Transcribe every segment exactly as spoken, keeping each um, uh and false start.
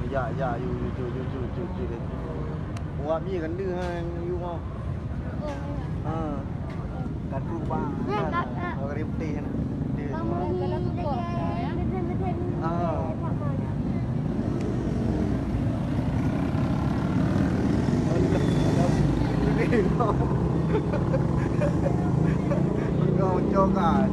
Ya, ya, yu, yu, yu, yu, yu, yu, yu, yu. Wah, mi kan deuh, ha, yu mau. Ha. Kan tu bang, kan. Orang rempeh, kan. Deuh. Ha. Kau cokan.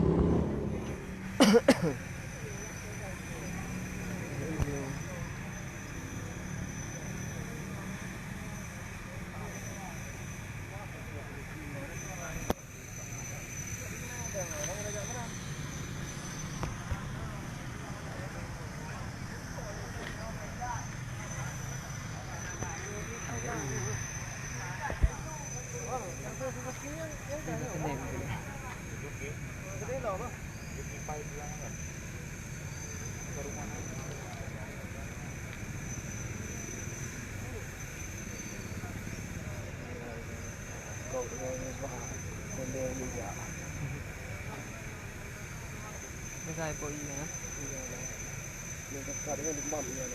Besai po iya. Iya. Yang dekat dengan demam iya.